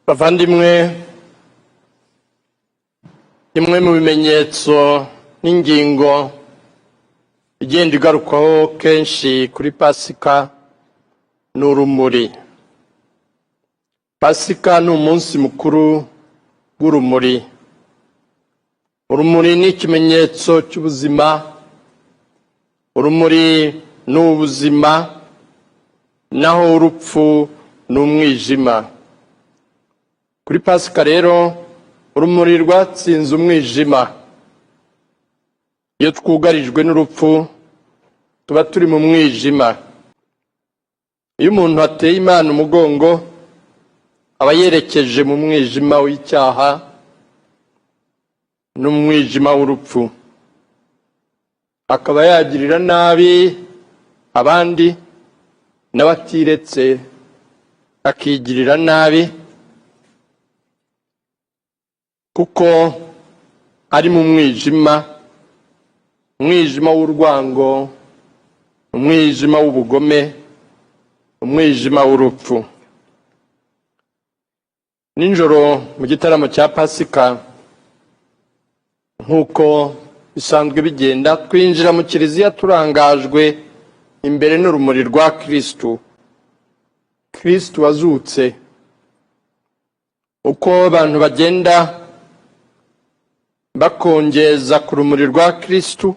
Bavandimwe, kimwe mu bimenyetso n'ingingo igenda igarukwaho kenshi kuri Pasika ni urumuri. Pasika ni umunsi mukuru w'urumuri. Urumuri ni ikimenyetso cy'ubuzima, urumuri ni ubuzima, naho urupfu ni umwijima. Kuri Pasika rero, urumuri rwatsinze umwijima. Iyo twugarijwe n'urupfu, tuba turi mu mwijima. Iyo umuntu ateye Imana umugongo, aba yerekeje mu mwijima w'icyaha n'umwijima w'urupfu, akaba yagirira nabi abandi, n'abatiretse akigirira nabi, kuko ari mu mwijima, umwijima w'urwango, umwijima w'ubugome, umwijima w'urupfu. Nijoro mu gitaramo cya Pasika, nk'uko bisanzwe bigenda, twinjira mu kiliziya turangajwe imbere n'urumuri rwa Kirisitu, Kirisitu wazutse. Uko abantu bagenda bakongeza ku rumuri rwa Kirisitu,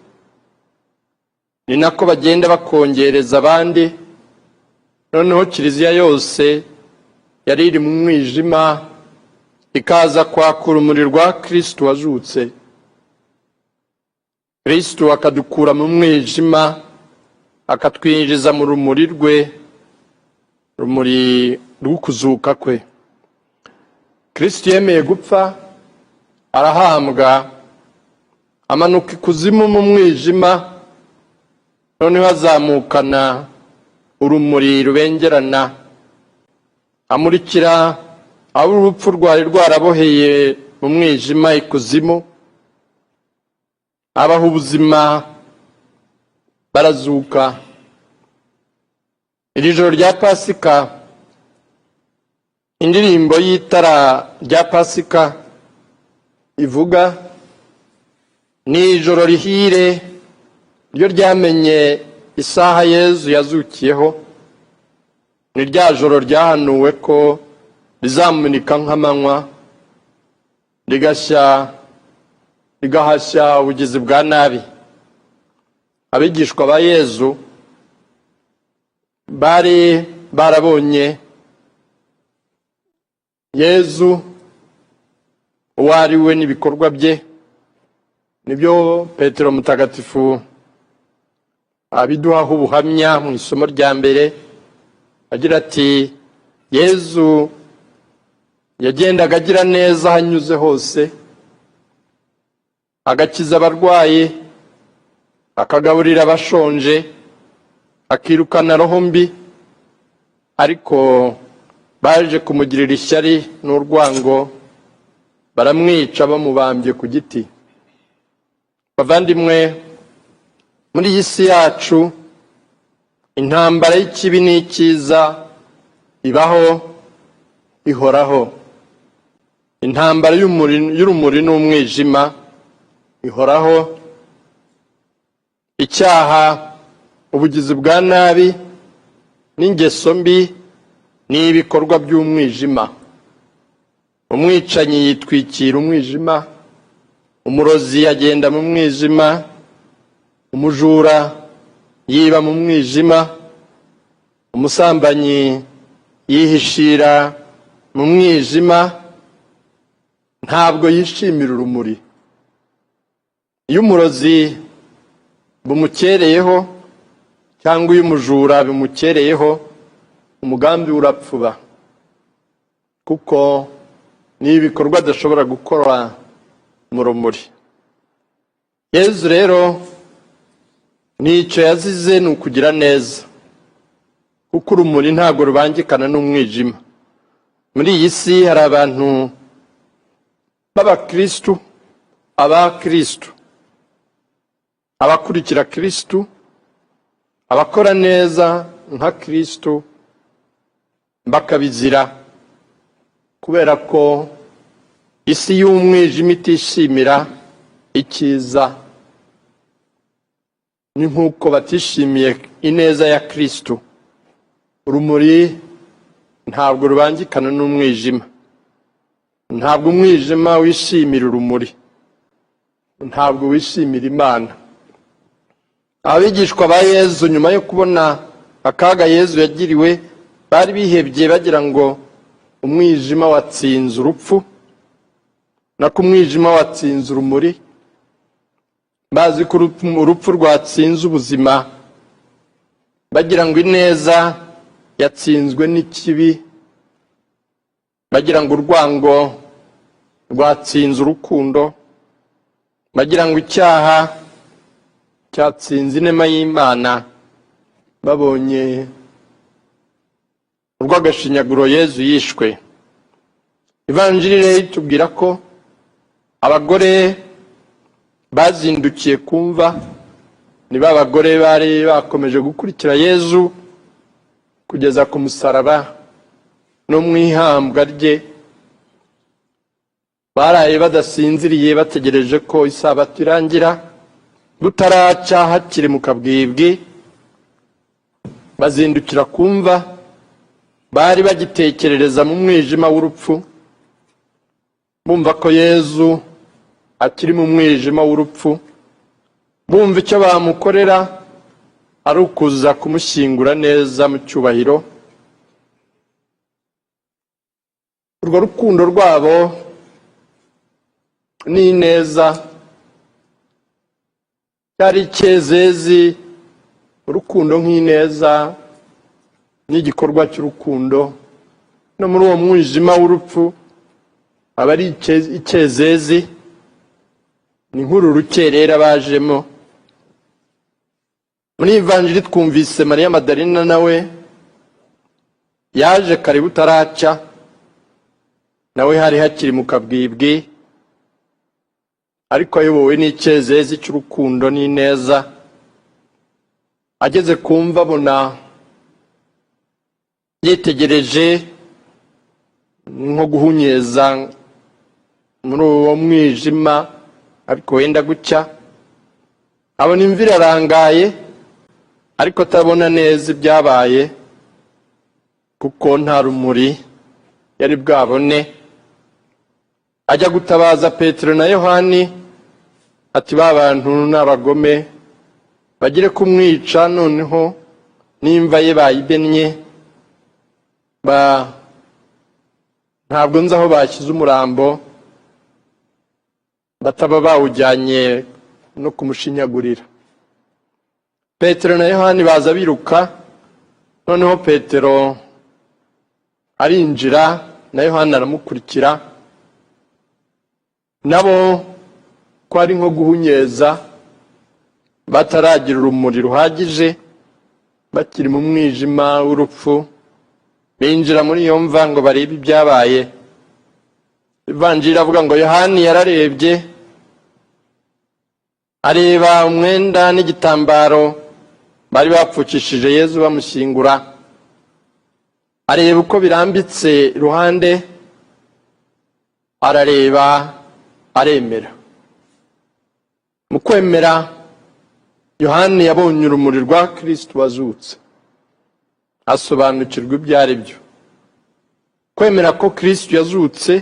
ni nako bagenda bakongereza abandi. Noneho kiliziya yose yari iri mu mwijima ikaza kwaka urumuri rwa Kirisitu wazutse. Kirisitu akadukura mu mwijima, akatwinjiza mu rumuri rwe, rumuri rw'ukuzuka kwe. Kirisitu yemeye gupfa, arahambwa, amanuka ikuzimu mu mwijima, noneho azamukana urumuri rubengerana, amurikira abo urupfu rwari rwaraboheye mu mwijima ikuzimu, abaha ubuzima, barazuka. Iri joro rya Pasika, indirimbo y'itara rya Pasika ivuga ni ijoro rihire ryo ryamenye isaha Yezu yazukiyeho. Ni rya joro ryahanuwe ko rizamurika nk'amanywa, rigashya, rigahashya ubugizi bwa nabi. Abigishwa ba Yezu bari barabonye Yezu uwo ari we n'ibikorwa bye. Nibyo Petero Mutagatifu abiduhaho ubuhamya mu isomo rya mbere, agira ati: "Yezu yagendaga agira neza aho anyuze hose, agakiza abarwayi, akagaburira abashonje, akirukana roho mbi, ariko baje kumugirira ishyari n'urwango, baramwica bamubambye ku giti." Bavandimwe, muri iyi si yacu, intambara y'ikibi n'icyiza ibaho, ihoraho. Intambara y'urumuri n'umwijima ihoraho. Icyaha, ubugizi bwa nabi n'ingeso mbi ni ibikorwa by'umwijima. Umwicanyi yitwikira umwijima, umurozi agenda mu mwijima, umujura yiba mu mwijima, umusambanyi yihishira mu mwijima, ntabwo yishimira urumuri. Iyo umurozi bumukereyeho cyangwa iyo umujura bimukereyeho, umugambi urapfuba, kuko ni ibikorwa adashobora gukora mu rumuri. Yezu rero nicyo yazize, ni ukugira neza, kuko urumuri ntabwo rubangikana n'umwijima. Muri iyi si hari abantu b'abakristu, abakristu, abakurikira Kristu, abakora neza nka Kristu, bakabizira. Kubera ko isi y'umwijima itishimira icyiza, ni nk'uko batishimiye ineza ya Kristu. Urumuri ntabwo rubangikana n'umwijima, ntabwo umwijima wishimira urumuri, ntabwo wishimira Imana. Abigishwa ba Yezu, nyuma yo kubona akaga Yezu yagiriwe, bari bihebye, bagira ngo umwijima watsinze urupfu, nako umwijima watsinze urumuri, bazi ko urupfu rwatsinze ubuzima, bagira ngo ineza yatsinzwe n'ikibi, bagira ngo urwango rwatsinze urukundo, bagira ngo icyaha cyatsinze inema y'Imana, babonye urw'agashinyaguro Yezu yishwe. Ivanjiri rero itubwira ko abagore bazindukiye kumva. Ni ba bagore bari bakomeje gukurikira Yezu kugeza ku musaraba no mu ihambwa rye. Baraye badasinziriye, bategereje ko isabato irangira, butaraca, hakiri mu kabwibwi, bazindukira kumva. Bari bagitekerereza mu mwijima w'urupfu, bumva ko Yezu akiri mu mwijima w'urupfu, bumva icyo bamukorera ari ukuza kumushyingura neza mu cyubahiro. Urwo rukundo rwabo n'ineza cyari icyezezi. Urukundo nk'ineza n'igikorwa cy'urukundo no muri uwo mwijima w'urupfu aba ari icyezezi. Ni nk'uru rukerera bajemo. Muri ivanjiri twumvise Mariya Madarina, nawe yaje kare butaraca, nawe hari hakiri mu kabwibwi, ariko ayobowe n'icyezezi cy'urukundo n'ineza. Ageze ku mva, abona, yitegereje nko guhunyeza muri uwo mwijima, ariko wenda gucya, abona imva irarangaye, ariko atabona neza ibyabaye kuko nta rumuri yari bwabone. Ajya gutabaza Petero na Yohani, ati: "Ba bantu ni abagome, bagire kumwica, noneho n'imva ye bayibennye, ba ntabwo nzi aho bashyize umurambo, bataba bawujyanye no kumushinyagurira." Petero na Yohani baza biruka. Noneho Petero arinjira, na Yohani aramukurikira, nabo ko ari nko guhunyeza, bataragira urumuri ruhagije, bakiri mu mwijima w'urupfu. Binjira muri iyo mva ngo barebe ibyabaye. Ivanjiri iravuga ngo Yohani yararebye, areba umwenda n'igitambaro bari bapfukishije Yezu bamushyingura, areba uko birambitse iruhande, arareba, aremera. Mu kwemera, Yohani yabonye urumuri rwa Kristo wazutse, asobanukirwa ibyo ari byo. Kwemera ko Kristo yazutse,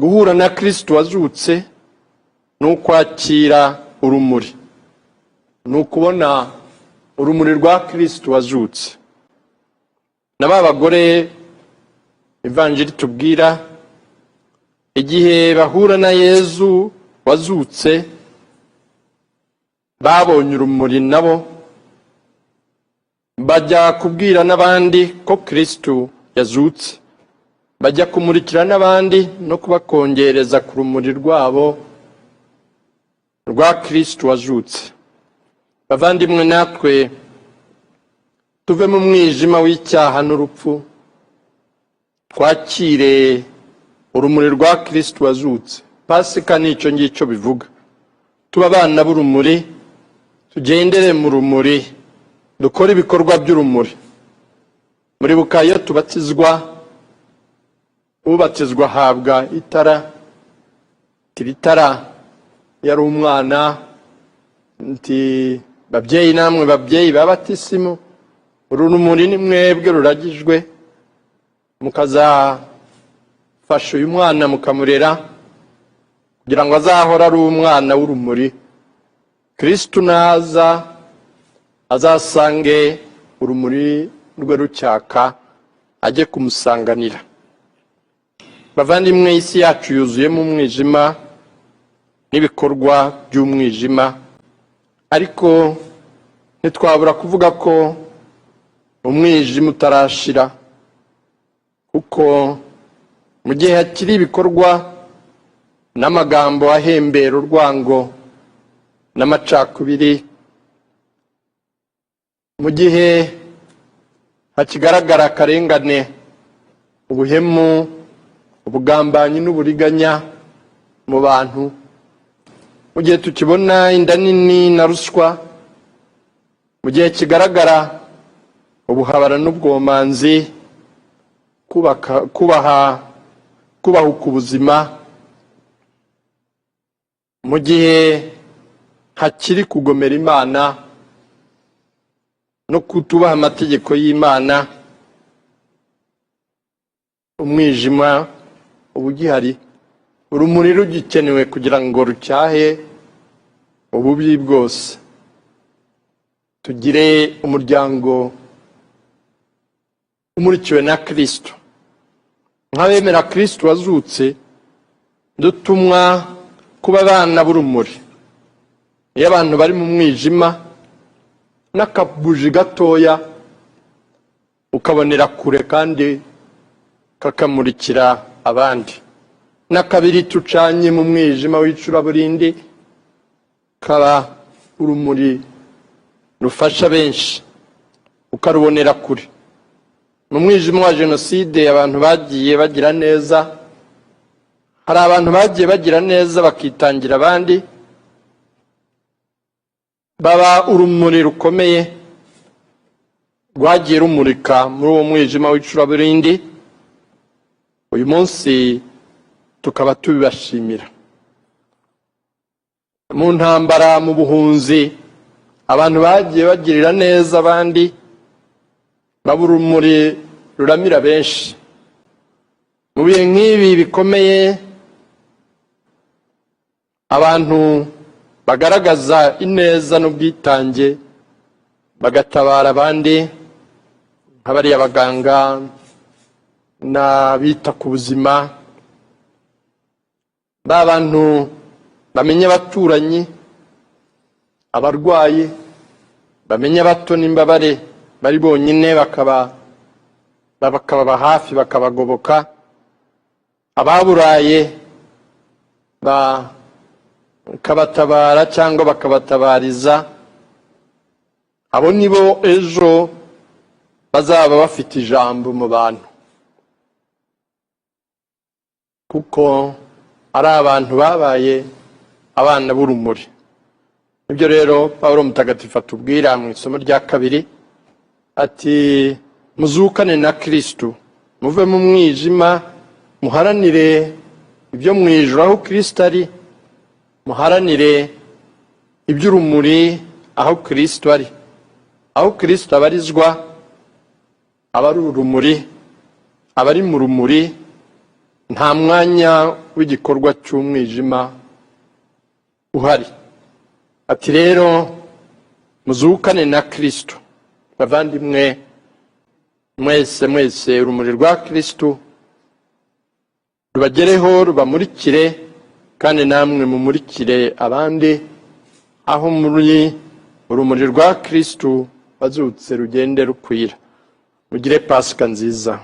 guhura na Kristo wazutse, ni ukwakira urumuri, ni ukubona urumuri rwa Kristo wazutse. Na ba bagore ivanjiri tubwira, igihe bahura na Yezu wazutse, babonye urumuri, nabo bajya kubwira n'abandi ko Kristo yazutse, bajya kumurikira n'abandi no kubakongereza ku rumuri rwabo rwa Kristo wazutse. Bavandimwe, natwe tuve mu mwijima w'icyaha n'urupfu, twakire urumuri rwa Kristo wazutse. Pasika ni icyo ngicyo bivuga: tuba abana b'urumuri, tugendere mu rumuri, dukore ibikorwa by'urumuri. Muribuka iyo tubatizwa. Ubatizwa ahabwa itara. Iri tara yari umwana. Nti babyeyi, namwe babyeyi ba batisimu, uru rumuri ni mwebwe ruragijwe, mukazafasha uyu mwana, mukamurera kugira ngo azahore ari umwana w'urumuri. Kirisitu naza azasange urumuri rwe rucyaka, ajye kumusanganira. Bavandimwe, isi yacu yuzuyemo umwijima n'ibikorwa by'umwijima, ariko ntitwabura kuvuga ko umwijima utarashira, kuko mu gihe hakiri ibikorwa n'amagambo ahembera urwango n'amacakubiri, mu gihe hakigaragara akarengane, ubuhemu, ubugambanyi n'uburiganya mu bantu, mu gihe tukibona inda nini na ruswa, mu gihe kigaragara ubuhabara n'ubwomanzi, kubaka kubaha kubahuka ubuzima, mu gihe hakiri kugomera Imana no kutubaha amategeko y'Imana, umwijima uba ugihari, urumuri rugikenewe kugira ngo rucyahe ububi bwose, tugire umuryango umurikiwe na Kirisito. Nk'abemera Kirisito wazutse, dutumwa kuba abana b'urumuri. Iyo abantu bari mu mwijima, n'akabuji gatoya ukabonera kure kandi kakamurikira abandi, n'akabiri tucanye mu mwijima w'icuraburindi kaba urumuri rufasha benshi, ukarubonera kure. Mu mwijima wa jenoside abantu bagiye bagira neza, hari abantu bagiye bagira neza bakitangira abandi, baba urumuri rukomeye rwagiye rumurika muri uwo mwijima w'icuraburindi. Uyu munsi tukaba tubibashimira. Mu ntambara, mu buhunzi, abantu bagiye bagirira neza abandi, baba urumuri ruramira benshi. Mu bihe nk'ibi bikomeye, abantu bagaragaza ineza n'ubwitange, bagatabara abandi, nka bariya baganga n'abita ku buzima, ba bantu bamenya abaturanyi, abarwayi, bamenya abato n'imbabare bari bonyine, bakababa hafi, bakabagoboka, ababuraye bakabatabara cyangwa bakabatabariza, abo nibo ejo bazaba bafite ijambo mu bantu, kuko ari abantu babaye abana b'urumuri. Ibyo rero Pawulo Mutagatifu atubwira mu isomo rya kabiri, ati: "Muzukane na Kirisitu, muve mu mwijima, muharanire ibyo mu ijuru aho Kirisito ari, muharanire iby'urumuri aho Kirisito ari." Aho Kirisito abarizwa aba ari urumuri, aba ari mu rumuri, nta mwanya w'igikorwa cy'umwijima uhari. Ati rero muzukane na Kirisito. Bavandimwe, mwese mwese, urumuri rwa Kirisito rubagereho, rubamurikire, kandi namwe mumurikire abandi aho muri. Urumuri rwa Kirisito wazutse rugende rukwira. Mugire Pasika nziza.